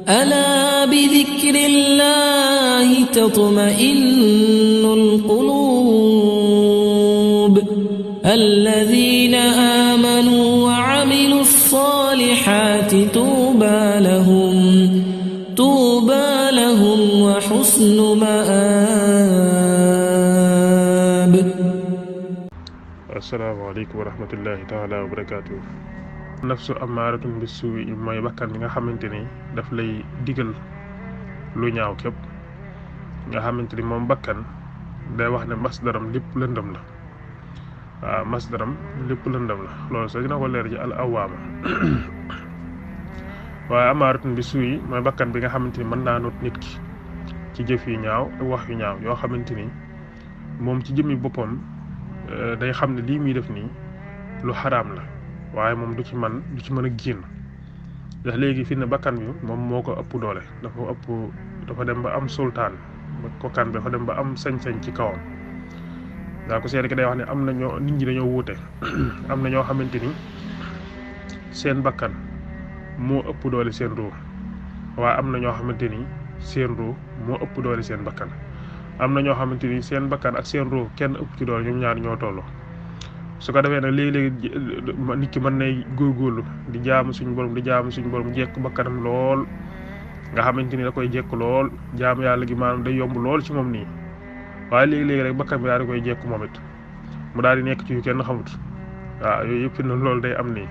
ألا بذكر الله تطمئن القلوب الذين آمنوا وعملوا الصالحات طوبى لهم وحسن مآب. السلام عليكم ورحمة الله تعالى وبركاته. nafsu amaaratun bi suu'i mooy bakkan bi nga xamante ni daf lay digal lu ñaaw képp nga xamante ni moom bakkan day wax ne masdaram lépp lëndëm la. waaw masdaram lépp lëndëm la loolu sax dina ko leer ci al awaama. waaye amaaratun bi suu'i mooy bakkan bi nga xamante ni mën naa noot nit ki ci jëf yu ñaaw ak wax yu ñaaw yoo xamante ni moom ci jëmmi boppam day xam ne lii muy def nii lu xaraam la waaye moom du ci mën a génn ndax léegi fi ne bakkan bi moom moo ko ëpp doole dafa dem ba am sultaan ba kokkan bi dafa dem ba am sañ-sañ ci kawam. daa ko seet ki day wax ne am na ñoo nit ñi dañoo wuute am na ñoo xamante ni seen bakkan moo ëpp doole seen ruux waaye am na ñoo xamante ni seen ruux moo ëpp doole seen bakkan. am na ñoo xamante ni seen bakkan ak seen ruux kenn ëpp ci doole ñoom ñaar ñoo tolloo. su ko defee nag léegi-léegi nit ki mën nay góorgóorlu di jaamu suñu borom jekk bakkanam lool nga xamante ni da koy jekk lool jaamu yàlla gi maanaam day yomb lool ci moom nii waaye léegi-léegi rek bakkan bi daal di koy jekk moom it mu daal di nekk ci yu kenn xamut. waaw yooyu yëpp na loolu day am nii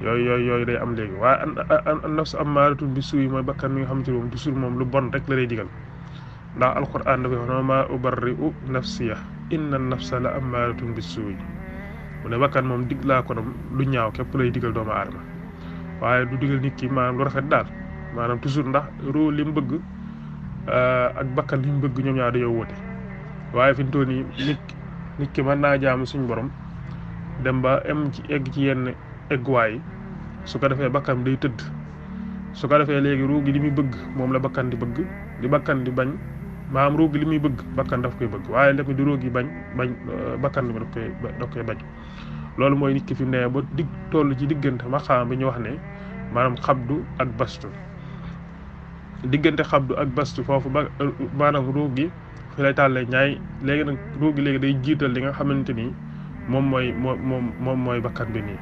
yooyu day am léegi waaye an nafsu ammaaratun bi suu'i mooy bakkan mi nga xamante ni moom toujours moom lu bon rek la lay digal ndax alquran dafa wax ne maa ubarri'u nafsiya inna nafsa la ammaaratun bi suu'i mu ne bakkan moom dig laa ko lu ñaaw képp lay digal doomu aadama waaye du digal nit ki maanaam lu rafet daal maanaam toujours ndax ruu li mu bëgg ak bakkan li mu bëgg ñoom ñaar dañoo wóote. waaye fi mu toll nii nit ki mën naa jaamu suñu borom dem ba egg ci yenn egguwaay su ko defee bakkan day tëdd su ko defee léegi ruu gi li muy bëgg moom la bakkan di bëgg di bakkan di bañ maanaam ruu gi li muy bëgg bakkan daf koy bëgg waaye lépp di ruu gi bañ bakkan bi daf koy bañ. loolu mooy nit ki fi mu ne ba toll ci diggante maqaam bi ñu wax ne maanaam xabdu ak bastu diggante xabdu ak bastu foofu maanaam ruug gi fi lay tàllee ñaay léegi nag ruug gi léegi day jiital li nga xamante ni moom mooy bakkan bi nii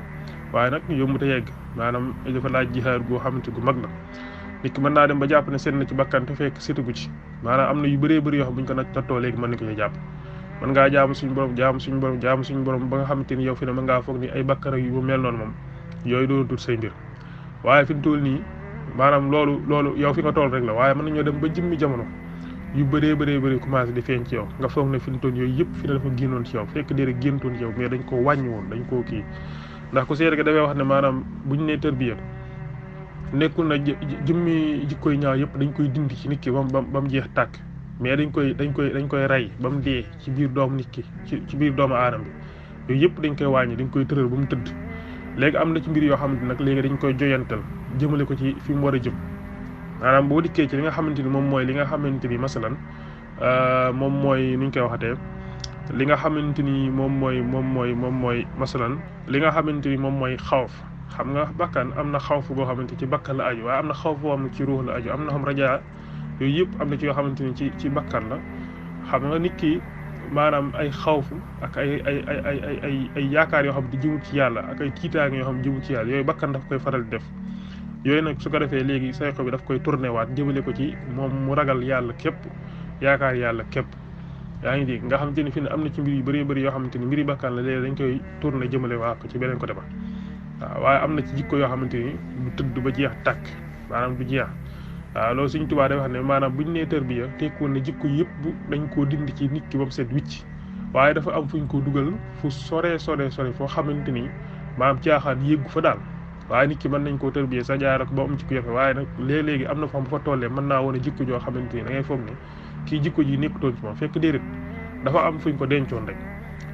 waaye nag yomb te yegg maanaam dafa laaj jihaar goo xamante gu mag la. nit ki mën naa dem ba jàpp ne seet na ci bakkan te fekk seetagu ci maanaam am na yu bëree bëri yoo xam bu ñu ko nattoo léegi mën na ko jàpp. mën ngaa jaamu suñu borom ba nga xamante ni yow fi ne mën ngaa foog ni ay bakkan yu bu mel noonu moom yooyu doon tut say mbir waaye fi mu toll nii maanaam loolu yow fi nga toll rek la waaye mën nañoo dem ba jëmmi jamono yu bëree commencé di feeñ ci yow nga foog ne fi mu toll yooyu yëpp fi ne dafa génnoon ci yow fekk déedéet géntoon ci yow mais dañ koo wàññi woon dañ koo kii ndax ku seet ga dafay wax ne maanaam buñ ne tërbiya nekkul na jëmmi jikkoy ñaaw yëpp dañ koy dindi ci nit ki ba mu jeex tàkk mais dañ koy rey ba mu dee ci biir doomu nit ki ci biir doomu aadama bi yooyu yëpp dañ koy wàññi dañ koy tëral ba mu tëdd. léegi am na ci mbir yoo xamante nag léegi dañ koy joyantal jëmale ko ci fi mu war a jëm maanaam boo dikkee ci li nga xamante ni moom mooy li nga xamante ni masalan moom mooy nuñ koy waxatee li nga xamante ni moom mooy masalan li nga xamante ni moom mooy xawf. xam nga bakkan am na xawf boo xamante ci bakkan la aju waaye am na xawf boo xam ne ci ruux la aju am na xam rajaa yooyu yëpp am na ci yoo xamante ni ci bakkan la. xam nga nit ki maanaam ay xawfu ak ay yaakaar yoo xam ne jëmu ci yàlla ak ay tiitaange yoo xam ne jëmu ci yàlla yooyu bakkan daf koy faral di def yooyu nag su ko defee léegi sayxo bi daf koy tourné waat jëmale ko ci moom mu ragal yàlla képp yaakaar yàlla képp. yaa ngi dégg nga xamante ni fi ne am na ci mbir yu bëri yoo xamante ni mbiri bakkan la léegi dañ koy tourné jëmale waat ko ci beneen côté ba waaw waaye am na ci jikko yoo xamante ni du tëdd ba jeex tàkk maanaam du jeex. waaw loolu Sëriñ Tuubaa day wax ne maanaam buñ nee tarbiya tekkoon ne jikko yëpp dañ koo dindi ci nit ki ba mu set wicc waaye dafa am fuñ ko dugal fu sore foo xamante ni maanaam caaxaan yéggu fa daal waaye nit ki mën nañ koo tarbiya sa jaar ak ba am jikko yafe waaye nag léegi am na fa bu fa tollee mën naa wane jikko joo xamante ni da ngay foog ne kii jikko ji nekkutoon ci moom fekk déedéet dafa am fuñ ko dencoon rek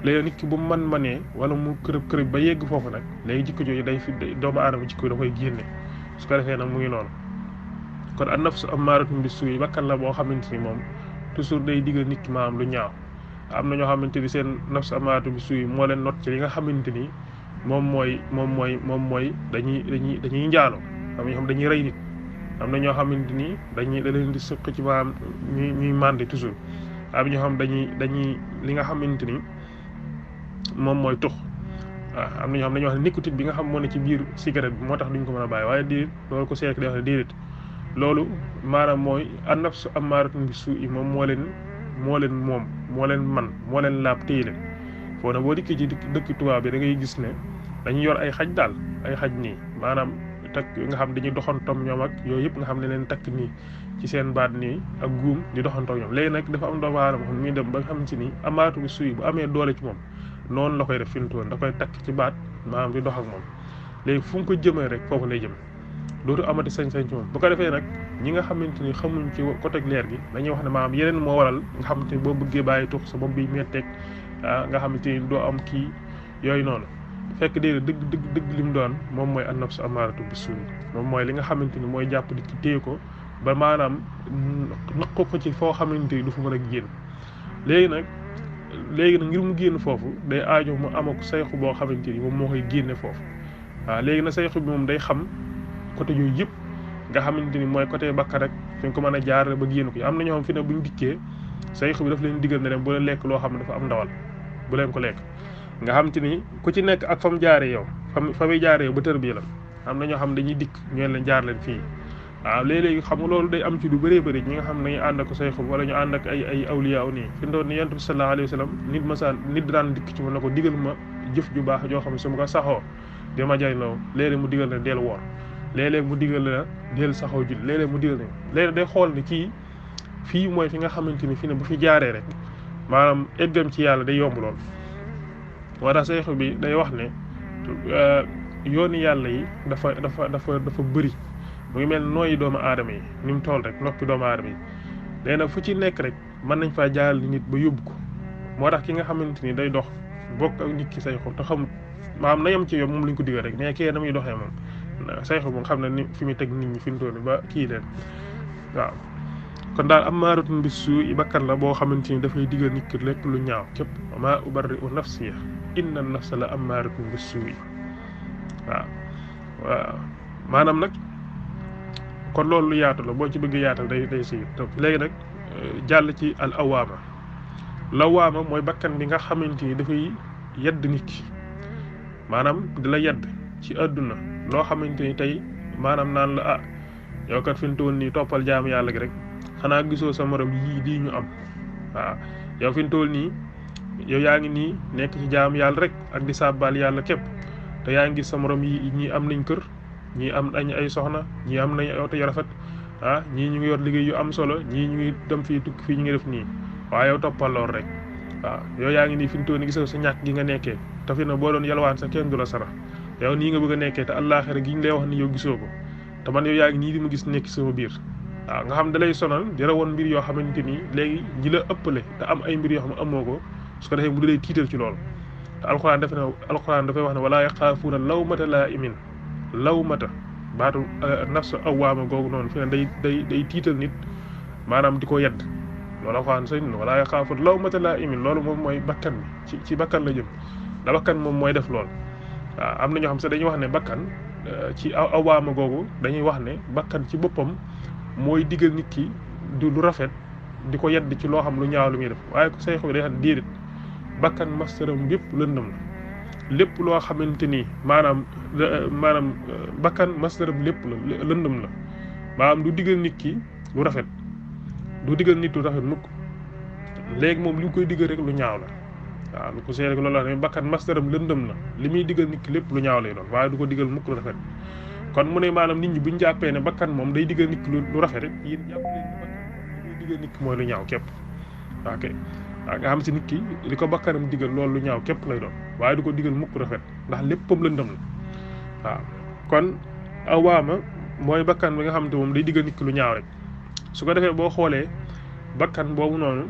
léegi nit ki bu manee wala mu kërëb ba yegg foofu nag léegi jikko jooju day fi doomu aadama jikko da koy génne su ko defee nag mu ngi noonu. kon an nafsu ammaaratun bi suu'i bakkan la boo xamante ni moom toujours day digal nit ki maanaam lu ñaaw am na ñoo xamante ni seen nafsu ammaaratun bi suu'i moo leen not ci li nga xamante ni moom mooy dañuy njaaloo am ñoo xam dañuy rey nit am na ñoo xamante ni dañuy da leen di sëq ci maanaam ñuy màndi toujours am ñoo xam dañuy li nga xamante ni moom mooy tux waaw am na ñoo xam dañuy wax ne nicotine bi nga xam moo ne ci biir cigarette bi moo tax duñ ko mën a bàyyi waaye déedéet loolu ko seek di wax ne déedéet loolu maanaam mooy an-nafsu ammaaratun bis-suu'i moom moo leen moo leen laab téye leen foo na boo dikkee ci dëkk tubaab bi da ngay gis ne dañuy yor ay xaj daal ay xaj nii maanaam takk nga xam dañuy doxantoom ñoom ak yooyu yëpp nga xam ne leen takk nii ci seen baat nii ak guum di doxantoom ñoom léegi nag dafa am doomu aadama xam muy dem ba nga xam ci ni ammaaratu bis-suu'i bu amee doole ci moom noonu la koy def fintoon da koy takk ci baat maanaam di dox ak moom léegi fu mu ko jëmee rek foofu lay jëm dootu amati sañ-sañ ci moom bu ko defee nag ñi nga xamante ni xamuñ ci côté leer gi dañuy wax ne maanaam yeneen moo waral nga xamante ni boo bëggee bàyyi tux sa bopp bi metteeg nga xamante ni doo am kii yooyu noonu fekk déedéet dëgg li mu doon moom mooy an-nafsu ammaaratu bis-suu'i moom mooy li nga xamante ni mooy jàpp di ci téye ko ba maanaam naq ko ci foo xamante ni du fa mën a génn léegi nag ngir mu génn foofu day aajo mu am ak sayxu boo xamante ni moom moo koy génne foofu waaw léegi nag sayxu bi moom day xam côté yooyu yëpp nga xamante ni mooy côté bakkan rek fi nga ko mën a jaar ba génn ko am na ñoo xam fi ne buñ dikkee sayxu bi daf leen digal ne dem bu leen lekk loo xam ne dafa am ndawal bu leen ko lekk nga xamante ni ku ci nekk ak fa mu jaaree yow fa muy jaaree yow ba tër bii la am na ñoo xam dañuy dikk ñeen leen jaar leen fii waaw léeg-léegi xam nga loolu day am ci lu bëree bëri ñi nga xam ne dañuy ànd ak sayxu wala ñu ànd ak ay awliya nii fi ndoon ni yonent bi sallallahu alayhi wa sallam nit daan dikk ci mu ne ko digal ma jëf ju baax joo xam ne su ma ko saxoo dama jariñoo léeg-léeg mu digal ne deel woor léeg-léeg mu digal la deel saxoo jul léeg-léeg mu digal ne léeg-léeg day xool ne kii fii mooy fi nga xamante ni fi ne bu fi jaaree rek maanaam eggam ci yàlla day yomb lool moo tax sayxu bi day wax ne yooni yàlla yi dafa bëri mu ngi mel nooyi doomu aadama yi ni mu toll rek noppi doomu aadama yi léegi nag fu ci nekk rek mën nañ faa jaaral nit ba yóbbu ko moo tax ki nga xamante ni day dox bokk ak nit ki sayxu te xamut maanaam na yem ci yow moom lañ ko digal rek mais kii na muy doxee moom sayxu moom xam na ni fi muy teg nit ñi fi mu toll ba kii leen waaw kon daal ammaaratun bis-suu'i bakkan la boo xamante ni dafay digal nit ki lépp lu ñaaw képp wa maa ubarri'u nafsiya inna an-nafsa la ammaaratun bis-suu'i waaw maanaam nag kon loolu lu yaatu la boo ci bëgg yaatal day si léegi nag jàll ci al lawaama mooy bakkan bi nga xamante ni dafay yedd nit ki maanaam di la yedd ci àdduna loo xamante ni tey maanaam naan la yow kat fi mu toll nii toppal jaamu yàlla gi rek xanaa gisoo sa morom yii di ñu am waaw yow fi mu toll nii yow yaa ngi nii nekk ci jaamu yàlla rek ak di sàbbaal yàlla képp te yaa ngi gis sa morom yi ñii am nañ kër ñii am nañ ay soxna ñii am nañ ay oto yu rafet ñii ñu ngi yor liggéey yu am solo ñii ñu ngi dem fii tukki fii ñu ngi def nii waaye yow toppal lool rek waaw yow yaa ngi nii fi mu toll nii gisoo sa ñàkk gi nga nekkee te fi na boo doon yalwaan sa kenn du la sarax yow nii nga bëgg a nekkee te àllaaxira gi ñu lay wax ni yow gisoo ko te man yow yaa ngi nii di ma gis nekk sama biir waaw nga xam da lay sonal di la woon mbir yoo xamante ni léegi ji la ëppale te am ay mbir yoo xam ne amoo ko su ko defee mu di lay tiital ci loolu te alxuraan dafay wax ne wala yaxaafuuna lawmata laa'imin lawmata baatu nafsu awwaama googu noonu fi ne day tiital nit maanaam di ko yedd loolu alxuraan sañ wala yaxaafuuna lawmata laa'imin loolu moom mooy bakkan bi ci bakkan la jëm da bakkan moom mooy def loolu waaw am na ñoo xam sax dañuy wax ne bakkan ci awwaama googu dañuy wax ne bakkan ci boppam mooy digal nit ki du lu rafet di ko yedd ci loo xam lu ñaaw lu muy def waaye ko say xob day xam déedéet bakkan mastaram bépp lëndëm la lépp loo xamante ni maanaam bakkan mastaram lépp la lëndëm la maanaam du digal nit ki lu rafet du digal nit lu rafet mukk léegi moom li mu koy digal rek lu ñaaw la waaw lu ko see rek loolu la ne bakkan mastaram lëndëm la li muy digal nit ki lépp lu ñaaw lay doon waaye du ko digal mukk lu rafet kon mu ne maanaam nit ñi buñ jàppee ne bakkan moom day digal nit ki lu rafet rek yéen jàpp leen bakkan li muy digal nit ki mooy lu ñaaw képp ok waaw nga xam si nit ki li ko bakkanam digal loolu lu ñaaw képp lay doon waaye du ko digal mukk rafet ndax léppam lëndëm la waaw kon awaama mooy bakkan bi nga xam te moom day digal nit ki lu ñaaw rek su ko defee boo xoolee bakkan boobu noonu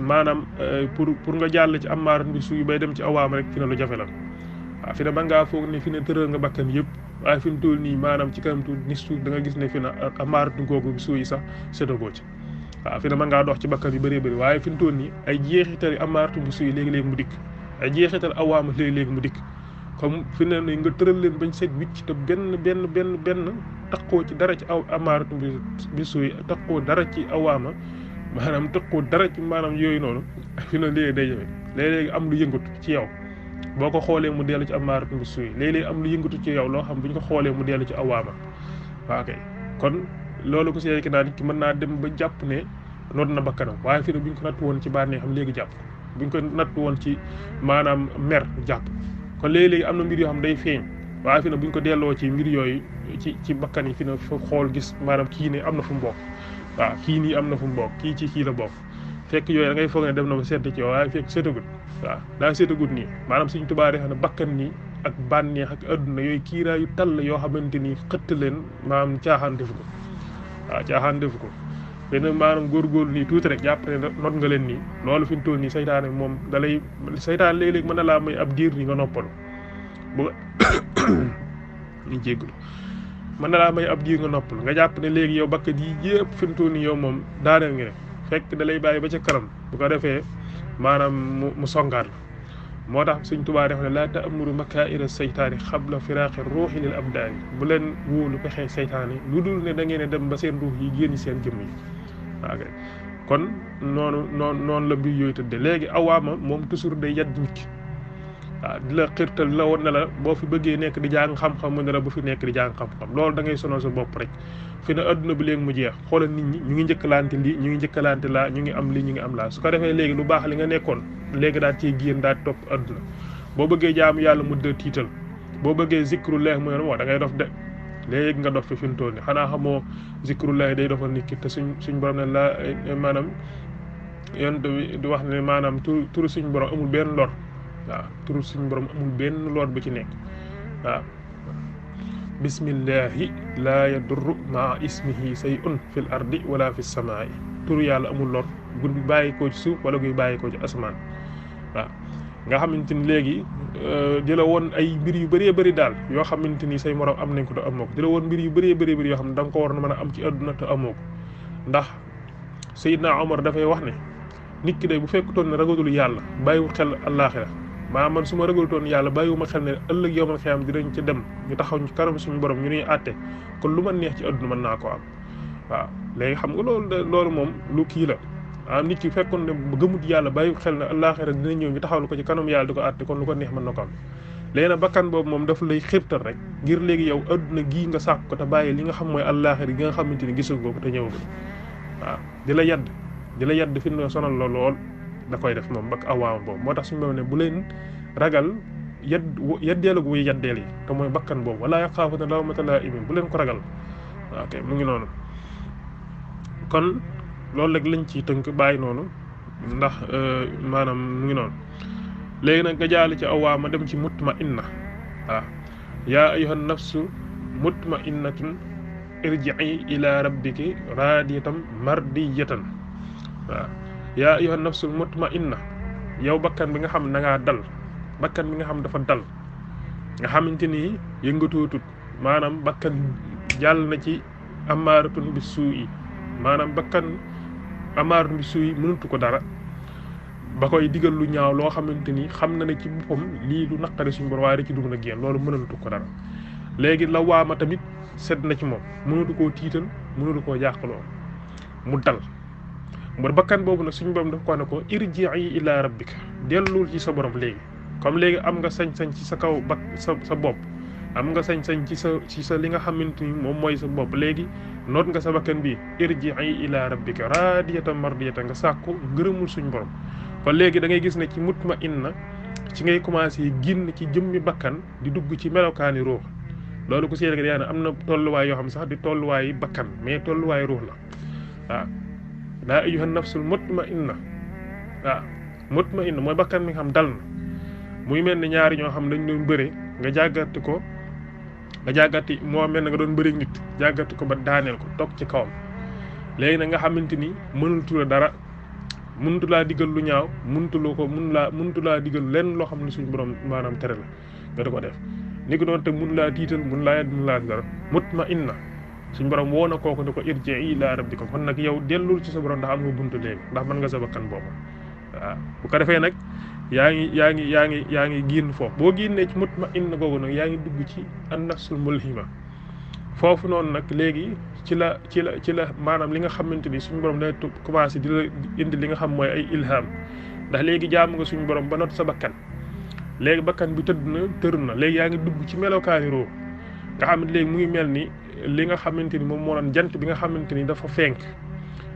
maanaam pour nga jàll ci ammaaratun bis-suu'i bay dem ci awaama rek fi ne lu jafe la waaw fi ne ba ngaa foog ne fi ne tëral nga bakkan yëpp waaye fi mu toll nii maanaam ci kanam tuuti ni suuf da nga gis ne fi na ammaaratun googu bis-suu'i sax séddagoo ci waaw fi ne mën ngaa dox ci bakkan yu bëree bëri waaye fi mu toll nii ay jeexital ammaaratun bis-suu'i léegi-léegi mu dikk ay jeexital awaama léegi-léegi mu dikk comme fi ne nga tëral leen bañ seet wicc te benn taqoo ci dara ci aw amaaratu bi suuy taqoo dara ci awaama maanaam taqoo dara ci maanaam yooyu noonu fi na léegi day jafe léeg-léegi am lu yëngatu ci yow boo ko xoolee mu dellu ci amaaratu bi suuy léeg-léegi am lu yëngatu ci yow loo xam bu ñu ko xoolee mu dellu ci awaama waaw kay kon loolu ko si ki naa nit ki mën naa dem ba jàpp ne noot na bakkanam waaye fi ne bu ñu ko natt woon ci bànnee xam léegi jàpp bu ñu ko natt woon ci maanaam mer jàpp kon léegi-léegi am na mbir yoo xam day feeñ waaye fi ne bu ñu ko delloo ci mbir yooyu ci bakkan yi fi ne fa xool gis maanaam kii ne am na fu mu bokk waaw kii nii am na fu mu bokk kii ci kii la bokk fekk yooyu da ngay foog ne dem na ba sedd ci yow waaye fekk seetagut waaw daa seetagut nii maanaam Sëriñ Tuubaa xam ne bakkan nii ak bànneex ak adduna yooyu kiiraayu tall yoo xamante ni xëtt leen maanaam caaxaan defu ko waaw caaxaan defu ko benn maanaam góorgóorlu nii tuuti rek jàpp ne not nga leen nii loolu fi mu toll nii saytaane moom da lay saytaan léeg-léeg mën na laa may ab diir ni nga noppalu bu ñu jégglu mën na laa may ab diir nga noppalu nga jàpp ne léegi yow bakkat yi yëpp fi mu toll nii yow moom daaneel nga ne fekk da lay bàyyi ba ca kanam bu ko defee maanaam mu songaat la moo tax Sëriñ Tuubaa def ne laa ta'muru makaa'ira saytaani xabla firaaqi ruuxi lil abdaani bu leen wóolu pexe saytaani lu dul ne da ngeen dem ba seen ruux yi génn seen jëmm yi waaw kon noonu la mbir yooyu tëddee léegi awaama moom toujours day yedd nit ki waaw di la xirtal la woon ne la boo fi bëggee nekk di jàng xam-xam mu ne la bu fi nekk di jàng xam-xam loolu da ngay sonal sa bopp rek fi ne adduna bi léegi mu jeex xoolal nit ñi ñu ngi njëkkalante lii ñu ngi njëkkalante laa ñu ngi am lii ñu ngi am laa su ko defee léegi lu baax li nga nekkoon léegi daal ciy génn daal topp adduna boo bëggee jaamu yàlla mu dë tiital boo bëggee zikrullah mu ne moo da ngay dof de léegi nga dof fi mu toll nii xanaa xamoo zikrullah day dofal nit ki te suñ borom ne la maanaam yonent bi di wax ne maanaam turu suñ borom amul benn lor waaw turu suñ borom amul benn lor bu ci nekk waaw bismillahi laa yadurru maa ismihi say'un fil ardi wala fis samaa'i turu yàlla amul lor gu bàyyi koo ci suuf wala guy bàyyi koo ci asamaan waaw nga xamante ni léegi di la woon ay mbir yu bëree bëri daal yoo xamante ni say morom am nañ ko te amoo ko di la woon mbir yu bëree bëri yoo xam ne da nga ko war na mën a am ci àdduna te amoo ko ndax Seydina Omar dafay wax ne nit ki day bu fekkutoon ne ragalul yàlla bàyyiwul xel àllaaxira maanaam man su ma ragalutoon yàlla bàyyiwuma xel ne ëllëg yowmal xiyaam dinañ ca dem ñu taxaw ci kanam suñu borom ñu nuy àtte kon lu ma neex ci àdduna mën naa ko am waaw léegi xam nga loolu moom lu kii la am nit ki fekkoon ne gëmut yàlla bàyyi xel ne àllaaxira dina ñëw ñu taxawlu ko ci kanam yàlla di ko àtte kon lu ko neex mën na ko am léegi nag bakkan boobu moom daf lay xirtal rek ngir léegi yow àdduna gii nga sàkk ko te bàyyi li nga xam mooy àllaaxira gi nga xamante ni gisul ko te ñëwagul waaw di la yedd fi mu sonal la lool da koy def moom bak awaam boobu moo tax suñu borom ne bu leen ragal yeddeelu gu yeddeel yi te mooy bakkan boobu wala yaxaafuna lawmata laa'imin bu leen ko ragal waaw kay mu ngi noonu kon loolu rek lañ ciy tënk bàyyi noonu ndax maanaam mu ngi noonu léegi nag nga jaale ci awaama dem ci mutma'inna waaw yaa ayyuhan nafsu mutma'innatun irji'i ila rabbiki raadiyatan mardiyatan waaw yaa ayyuhan nafsul mutma'inna yow bakkan bi nga xam na ngaa dal bakkan bi nga xam dafa dal nga xamante ni yëngatootut maanaam bakkan jàll na ci amaaratun bi suu'i maanaam bakkan amaaratun bi suu'i mënatu ko dara ba koy digal lu ñaaw loo xamante ni xam na ne ci boppam lii lu naqari suñu borom waaye da ci dugg na génn loolu mënatu ko dara léegi la waama tamit sedd na ci moom mënatu koo tiital mënatu koo jàqaloo mu dal mu bakkan boobu nag suñu borom daf ko ne ko irji'i ila rabbika dellul ci sa borom léegi comme léegi am nga sañ-sañ ci sa kaw sa bopp am nga sañ-sañ ci sa li nga xamante ni moom mooy sa bopp léegi noot nga sa bakkan bi irji'i ila rabbika radiyatan mardiyatan nga sàkku ngërëmul suñu borom kon léegi da ngay gis ne ci mutma'inna ci ngay commencé génn ci jëmmi bakkan di dugg ci melokaani ruux loolu ko seet yaa ne am na tolluwaay yoo xam sax di tolluwaayi bakkan mais tolluwaayi ruux la waaw yaa ayyuhan nafsul mutma'inna waaw mutma'inna mooy bakkan mi nga xam dal na muy mel ni ñaari ñoo xam dañ doon bëre nga jàggati moo mel ne nga doon bëri nit jàggati ko ba daaneel ko toog ci kawam léegi nag nga xamante ni mënatu la dara mënatu laa digal lu ñaaw mënatu laa digal lenn loo xam ne suñu borom maanaam tere la nga di ko def ni ko doon te mun laa tiital mun laa dara mutma'inna suñu borom woo na kooku ne ko irji'i ila rabbika kon nag yow dellul ci sa borom ndax am nga buntu léegi ndax mën nga sa bakkan boobu waaw bu ko defee nag yaa ngi génn foofu boo génnee ci mutma'inna googu nag yaa ngi dugg ci an-nafsul mulhima foofu noonu nag léegi ci la maanaam li nga xamante ni suñu borom day commencé di la indi li nga xam mooy ay ilham ndax léegi jaamu nga suñu borom ba not sa bakkan léegi bakkan bi tër na léegi yaa ngi dugg ci melokaani roo nga xam ne léegi mu ngi mel ni li nga xamante ni moom moo doon jant bi nga xamante ni dafa fenk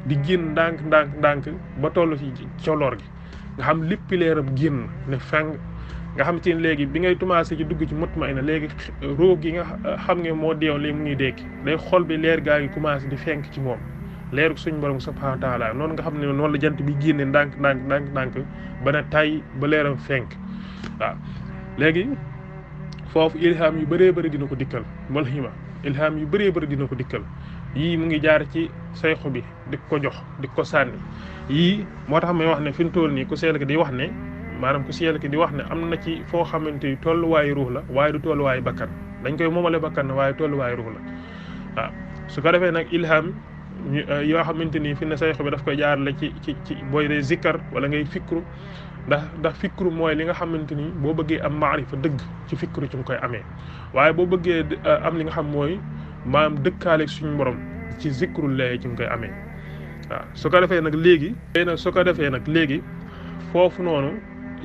di génn ndànk ba toll ci coloor gi nga xam lépp leeram génn ne feng nga xam te ne léegi bi ngay commencé ci dugg ci mutmaina léegi roo gi nga xam nga moo deewoon léegi mu ngi dekki day xol bi leer gaa ngi commencé di fenk ci moom leeru suñu borom subhanahu wa taala noonu nga xam ne noonu la jant bi génne ndànk ba ne tay ba leeram fenk waaw léegi foofu ilham yu bëree bëri dina ko dikkal mulhima ilham yu bëree bëri dina ko dikkal yii mu ngi jaar ci sayxu bi di ko jox di ko sànni yii moo tax may wax ne fi mu toll nii ku seel ki di wax ne maanaam ku seel ki di wax ne am na ci foo xamante ni tolluwaayu ruux la waaye du tolluwaayu bakkan dañ koy moomale bakkan waaye tolluwaayu ruux la waaw su ko defee nag ilham yoo xamante ni fi ne sayxu bi daf koy jaarale ci booy dee zikkar wala ngay fikru ndax fikru mooy li nga xamante ni boo bëggee am maarifa dëgg ci fikru ci nga koy amee waaye boo bëggee am li nga xam mooy maanaam dëkkaaleeg suñu borom ci zikru lee ci nga koy amee waaw su ko defee nag léegi foofu noonu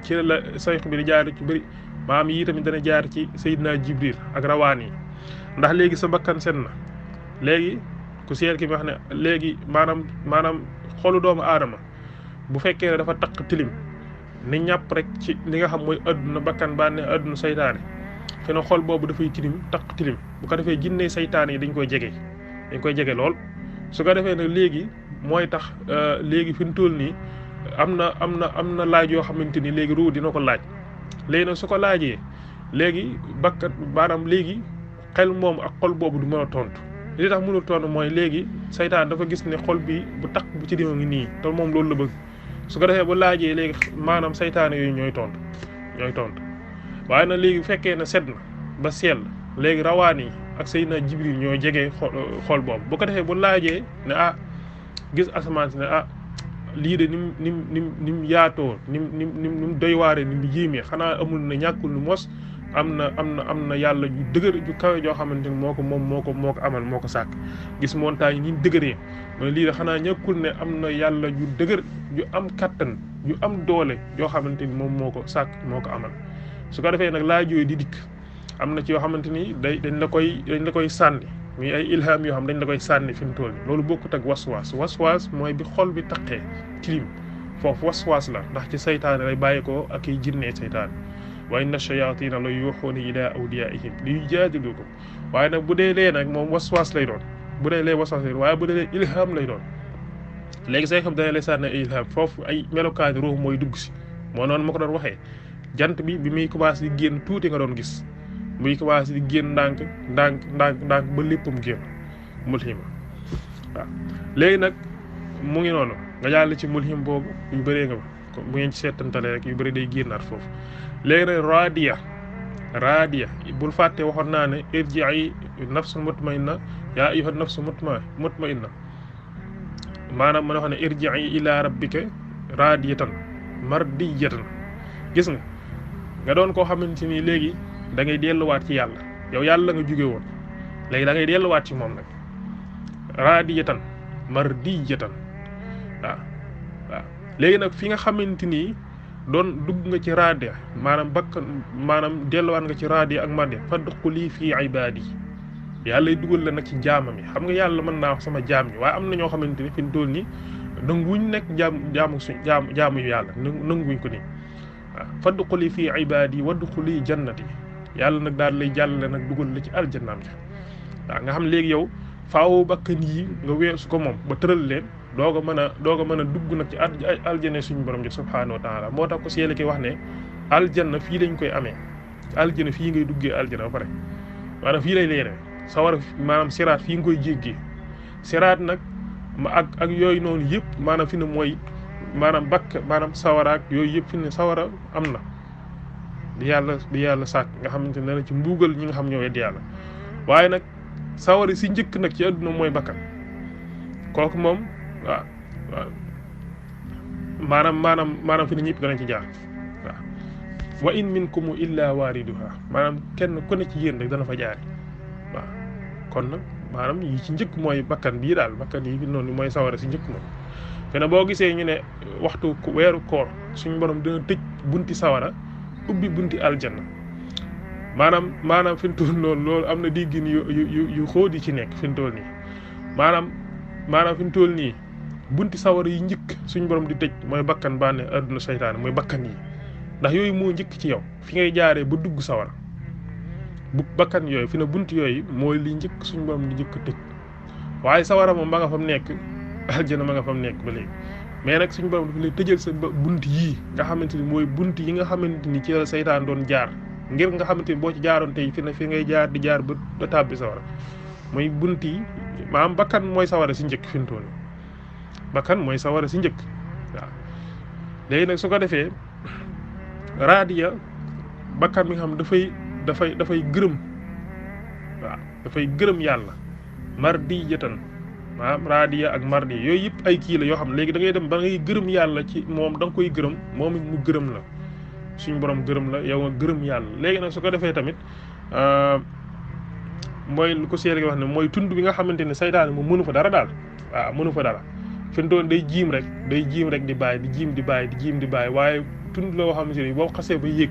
ci la sayxu bi di jaar ci bëri maanaam yii tamit dana jaar ci Seydina Jibril ak rawaan yi ndax léegi sa bakkan set na léegi ku seet ki wax ne léegi maanaam xolu doomu aadama bu fekkee ne dafa taq tilim ni ñàpp rek ci li nga xam mooy adduna bakkan bànne adduna saytaane fi na xol boobu dafay taq tilim bu ko defee jinne saytaane yi dañ koy jege lool su ko defee nag léegi mooy tax léegi fi mu toll nii am na laaj yoo xamante ni léegi ruu dina ko laaj léegi nag su ko laajee léegi bakkan maanaam léegi xel moom ak xol boobu du mën a tontu li tax mënul tontu mooy léegi saytaan dafa gis ne xol bi bu taq bu ci dima ngi nii te moom loolu la bëgg su ko defee bu laajee léegi maanaam saytaane yooyu ñooy tontu waaye nag léegi bu fekkee ne set na ba sell léegi rawaan yi ak Seydina Jibril ñooy jege xol boobu bu ko defee bu laajee ne gis asamaan si ne lii de nim yaatoo nim doy waare ni mu yéemee xanaa amul na ñàkkul nu mos am na yàlla ju dëgër ju kawe joo xamante ni moo ko amal moo ko sàkk gis montagne yi ni mu dëgëree mooy lii de xanaa ñàkkul ne am na yàlla ju dëgër ju am kattan ju am doole joo xamante ni moom moo ko sàkk moo ko amal su ko defee nag laaj yooyu di dikk am na ci yoo xamante ni dañ la koy sànni muy ay ilham yoo xam dañ la koy sànni fi mu toll nii loolu bokkut ak waswaas mooy bi xol bi taqee tilim foofu waswaas la ndax ci saytaane lay bàyyi ko ak i jinnee saytaane wa inna shayatina la yuuxuuna ila awliyaihim li yujaadilukum waaye nag bu dee lee nag moom waswaas lay doon bu dee lee waswaas lay doon waaye bu dee lee ilham lay doon léegi say xam dana lay sànni ay ilham foofu ay melokaani ruux mooy dugg si moo noonu ma ko doon waxee jant bi muy commencé di génn tuuti nga doon gis muy commencé di génn ndànk ba léppam génn mulhima waaw léegi nag mu ngi noonu nga jàll ci mulhim boobu yu bëree nga ba bu ngeen ci seetantale rek yu bëri day génnaat foofu léegi nag raadiya bul fàtte waxoon naa ne irji'i nafsul mutmainna yaa ayyuhan nafsul mutmainna maanaam mën a wax ne irji'i ila rabbika raadiyatan mardiyatan gis nga doon koo xamante ni léegi da ngay delluwaat ci yàlla yow yàlla nga jóge woon léegi da ngay delluwaat ci moom nag raadiyatan mardiyatan waaw léegi nag fi nga xamante ni doon dugg nga ci raadiya maanaam delluwaat nga ci raadiya ak mardiya fadxuli fii ibaadi yàlla dugal la nag ci jaamam yi xam nga yàlla mën naa wax sama jaam ñi waaye am na ñoo xamante ni fi mu toll nii nanguwuñ nekk jaamu yàlla nanguwuñ ko nii waaw fadxuli fii ibaadi wadxuli jannati yàlla nag daal lay jàllale nag dugal la ci aljannaam ja waaw nga xam léegi yow faaw bakkan yi nga weesu ko moom ba tëral leen doo ko mën a dugg nag ci aljanna suñu borom ji subhaanahu wa taala moo tax ko si yéla ki wax ne aljanna fii lañ koy amee aljanna fii ngay duggee aljanna ba pare maanaam fii lay leere sawara maanaam siraat fii nga koy jéggee siraat nag ak yooyu noonu yëpp maanaam fi ne mooy maanaam sawaraak yooyu yëpp fi ne sawara am na di yàlla sàkk nga xamante ne na ci mbuugal ñi nga xam ñoo weddi yàlla waaye nag sawara si njëkk nag ci àdduna mooy bakkan kooku moom waaw maanaam fi ne ñëpp danañ ci jaar waaw wa in minkum illa waariduha maanaam kenn ku ne ci yéen rek dana fa jaari waaw kon nag maanaam yi ci njëkk mooy bakkan bii daal bakkan yi fi noonu mooy sawara si njëkk moom fena boo gisee ñu ne waxtu weeru koor suñu borom dina tëj bunti sawara ubbi bunti aljanna maanaam fi mu toll loolu am na diggin yu xóot yi ci nekk fi mu toll nii maanaam fi mu toll nii bunti sawara yi njëkk suñu borom di tëj mooy bakkan bànne àdduna seytaane mooy bakkan yi ndax yooyu moo njëkk ci yow fi ngay jaaree ba dugg sawara bu bakkan yooyu fi na bunt yooyu mooy li njëkk suñu borom di njëkk tëj waaye sawara moom ba nga fa mu nekk aljana ma nga fa mu nekk ba léegi mais nag suñu borom dafa lay tëjal sa bunt yii nga xamante ni mooy bunt yi nga xamante ni ci la seytaan doon jaar ngir nga xamante ni boo ci jaaroon tey fi ngay jaar di jaar ba tàbbi sawara mooy bunt yi maanaam bakkan mooy sawara si njëkk fi mu toll bakkan mooy sawara si njëkk waaw léegi nag su ko defee raadiya bakkan bi nga xam dafay gërëm waaw dafay gërëm yàlla mardi jëtan maanaam raadiya ak mardi yooyu yëpp ay kii la yoo xam léegi da ngay dem ba ngay gërëm yàlla ci moom da nga koy gërëm moom it mu gërëm la suñu borom gërëm la yow nga gërëm yàlla léegi nag su ko defee tamit mooy lu ko seere wax ne mooy tund bi nga xamante ne saytaane moom mënu fa dara daal waaw mënu fa dara fi mu toll day jiim rek di bàyyi di bàyyi waaye tund la yoo xamante ni boo xasee ba yéeg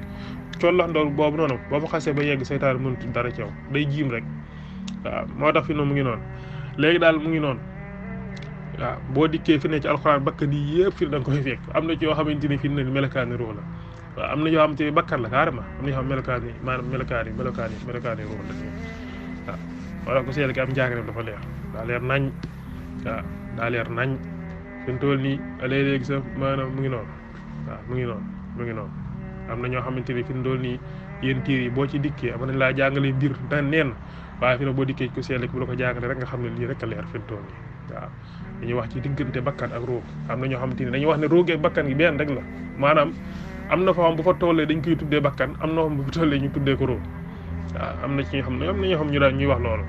collax ndool boobu noonu boo fa xasee ba yegg saytaane mënut dara ci yow day jiim rek waaw moo tax fi noonu mu ngi noonu léegi daal mu ngi noonu waaw boo dikkee fi ne ci alxuraan bakkan yi yëpp fi da nga koy fekk am na ci yoo xamante ni fi ne melokaani ruux la waaw am na yoo xamante ni bakkan la carrément am na yoo xam melokaani maanaam melokaani ruux la waaw moo tax ko seetlu ki am njàngaleem dafa leer daa leer nañ waaw daa leer nañ fi mu toll nii léeg-léegi sax maanaam mu ngi noonu waaw mu ngi noonu am na ñoo xamante ni fi mu toll nii yéen tiir yi boo ci dikkee am nañ laa jàngalee mbir da neen waaye fi ne boo dikkee ku seetlu ki bu la ko jàngale rek nga xam ne lii rek a leer fi mu toll nii waaw dañuy wax ci diggante bakkan ak ruux am na ñoo xamante ni dañuy wax ne ruux ak bakkan gi benn rek la maanaam am na fa xam bu fa tollee dañ koy tuddee bakkan am na xam bu fa tollee ñu tuddee ko ruux waaw am na ci ñoo xam ne am na ñoo xam ñu daan ñuy wax loolu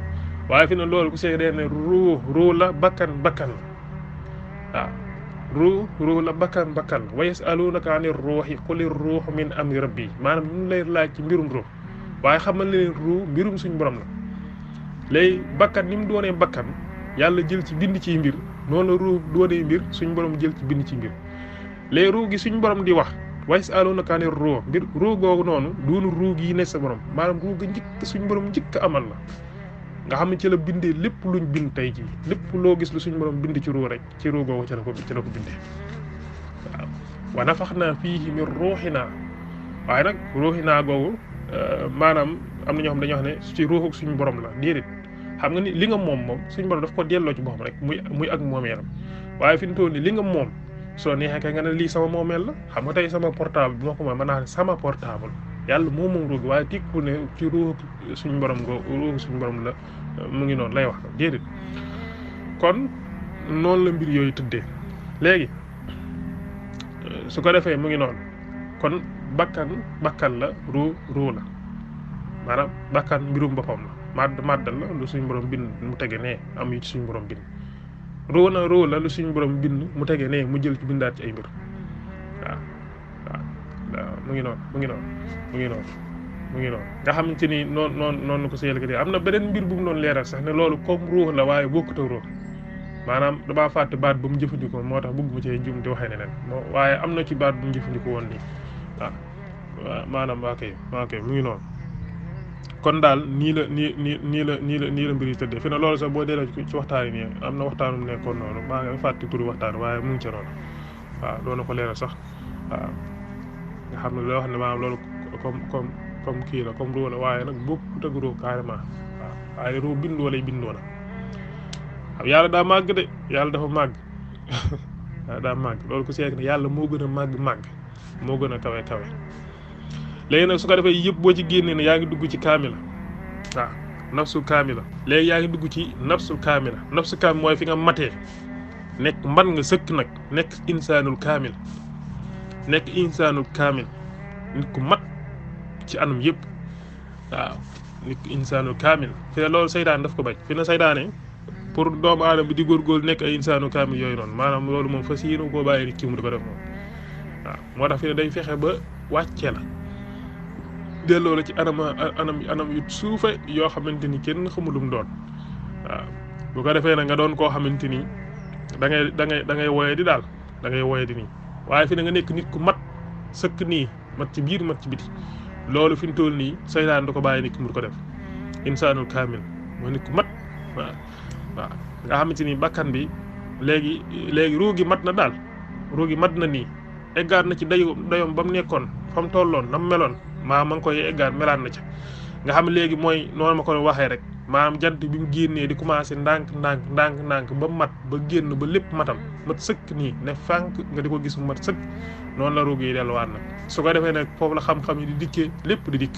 waaye fi ne loolu ku seetlu ne ruux la bakkan la waaw ruux la bakkan la wa yasalunaka ani ruuhi quli ruuhu min amri rabbi maanaam ñu lay laaj ci mbirum ruux waaye xamal leen ruux mbirum suñu borom la léegi bakkan ni mu doonee bakkan yàlla jël ci bind ci mbir noonu la ruux doonee mbir suñu borom jël ci bind ci mbir léegi ruux gi suñu borom di wax wa yasalunaka ani ruuh mbir ruux googu noonu doonu ruux gi ne sa borom maanaam ruux ga njëkk suñu borom njëkk amal la nga xam ne ci la bindee lépp luñ bind tey jii lépp loo gis lu suñu borom bind ci ruux rek ci ruux googu ci la ko bindee waaw wa nafaxnaa fiihi min ruuxinaa waaye nag ruuxinaa googu maanaam am na ñoo xam dañoo wax ne ci ruuxu suñu borom la déedéet xam nga ni li nga moom suñu borom daf ko delloo ci boppam rek muy ak moomeelam waaye fi mu toll nii li nga moom soo neexee kay nga ne lii sama moomeel la xam nga tey sama portable bi ma ko mën naa ne sama portable yàlla moom ruugi waaye tikku ne ci ruuxu suñu borom ruuxu suñu borom la mu ngi noonu lay wax déedéet kon noonu la mbir yooyu tëddee léegi su ko defee mu ngi noonu kon bakkan la ruu la maanaam bakkan mbirum boppam la màddal la lu suñu borom bind mu tege nee am yu ci suñu borom bind ruu la lu suñu borom bind mu tege nee mu jël ci bindaat ci ay mbir waaw mu ngi noonu nga xamante ni noonu ko seel ko am na beneen mbir bu mu doon leeral sax ne loolu comme ruux la waaye bokkut ak ruux maanaam damaa fàtte baat ba mu jëfandikoo moo tax bëgg ma cee jum di waxee ne leen waaye am na ci baat bu mu jëfandikoo woon nii waaw maanaam waa kay mu ngi noonu kon daal nii la mbir yi tëddee fi ne loolu sax boo delloo ci waxtaan yi nii am na waxtaan mu nekkoon noonu maa ngi fàtte turu waxtaan waaye mu ngi ca noonu waaw doon na ko leeral sax waaw nga xam ne loo xam ne maanaam loolu comme kii la comme ruux la waaye nag bokkut ak ruux carrément waaw waaye ruux bindoo lay bindoo la waaw yàlla daa màgg de yàlla dafa màgg daa màgg loolu ku seeg ne yàlla moo gën a màgg moo gën a kawe léegi nag su ko defee yëpp boo ci génnee ne yaa ngi dugg ci kaamila waaw nafsul kaamila léegi yaa ngi dugg ci nafsul kaamila mooy fi nga matee nekk mban nga sëkk nag nekk insaanul kaamil nit ku mat ci anam yëpp waaw nit ku insaanul kaamil fi ne loolu saytaan daf ko bañ fi ne saytaane pour doomu aadama bi di góorgóorlu nekk ay insaanul kaamil yooyu noonu maanaam loolu moom fas yéene koo bàyyi nit ki mu di ko def moom waaw moo tax fi ne day fexe ba wàcce la delloo la ci anam yu suufe yoo xamante ni kenn xamul lu mu doon waaw bu ko defee nag nga doon koo xamante ni da ngay woye di daal da ngay woye di nii waaye fi na nga nekk nit ku mat sëkk nii mat ci biir mat ci biti loolu fi mu toll nii saytaan du ko bàyyi nit ki mu ko def insaanul kaamil mooy nit ku mat waaw nga xamante ni bakkan bi léegi ruugi mat na daal ruugi mat na nii eggaat na ci dayoom ba mu nekkoon fa mu tolloon na mu meloon ma ngi koy eggaat melaat na ca nga xam léegi mooy noonu ma ko waxee rek maanaam jant bi mu génnee di commencé ndànk ba mat ba génn ba lépp matam mat sëkk nii ne fànk nga di ko gis mu mat sëkk noonu la ruugi yi delluwaat na su ko defee nag foofu la xam-xam yi di dikkee lépp di dikk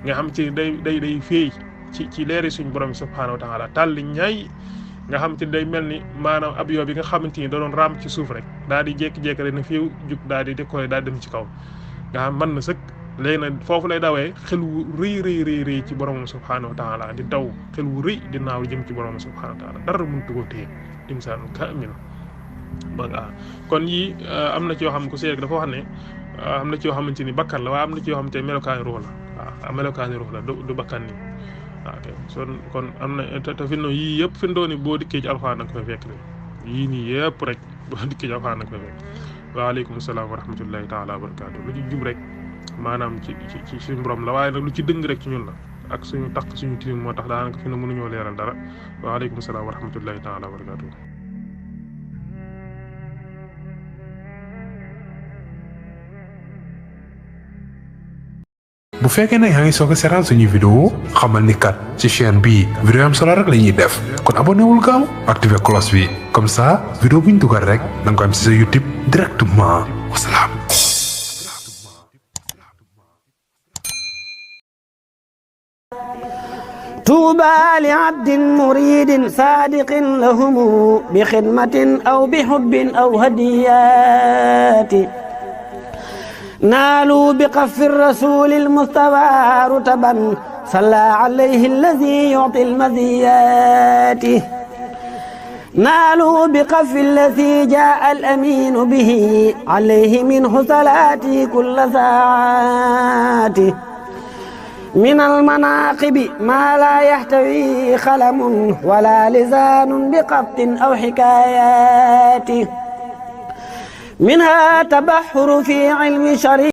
nga xam ci day féey ci leeri suñu borom subhaanahu wa taala tàlli ñaay nga xam te day mel ni maanaam avion bi nga xamante ni da doon raam ci suuf rek daal di jékki-jékki rek ne fiiw jug daal di décoller daal dem ci kaw nga xam mën na sëkk léegi nag foofu lay dawee xel wu rëy ci borom subhaanahu wa taala di daw xel wu rëy di naaw jëm ci borom subhaanahu wa taala dara mënut koo téye insaanul kaamil ba nga kon yii am na ci yoo xam ku seet dafa wax ne am na ci yoo xamante ni bakkan la waaye am na ci yoo xamante ni melokaani ruux la waaw melokaani ruux la du bakkan ni waaw kon am na te fi no yii yëpp fi mu doon boo dikkee ci alxuraan nag koy fekk de yii nii yëpp rek boo dikkee ci alxuraan nag koy fekk waaleykum salaam wa rahmatullahi taala wa barakaatu lu ci jub rek maanaam ci suñu borom la waaye nag lu ci dëng rek ci ñun la ak suñu takk suñu tilim moo tax daanaka fi na mënuñoo leeral dara waaleykum salaam wa rahmatullahi taala wa barakaatu. bu fekkee ne yaa ngi soog a seetaan suñu vidéo xamal ni kat ci chaîne bii vidéo am solo rek la ñuy def kon abonné wul gaaw activé cloche bi comme ça vidéo bu ñu dugal rek da nga ko am ci sa YouTube directement wasalaam. طوبى لعبد مريد صادق لهم بخدمة أو بحب أو هديات نالوا بقف الرسول المصطفى رتبا صلى عليه الذي يعطي المزيات نالوا بقف الذي جاء الأمين به عليه منه صلاتي كل ساعات من المناقب ما لا يحتوي خلم ولا لسان بقبط أو حكايات منها تبحر في علم شريع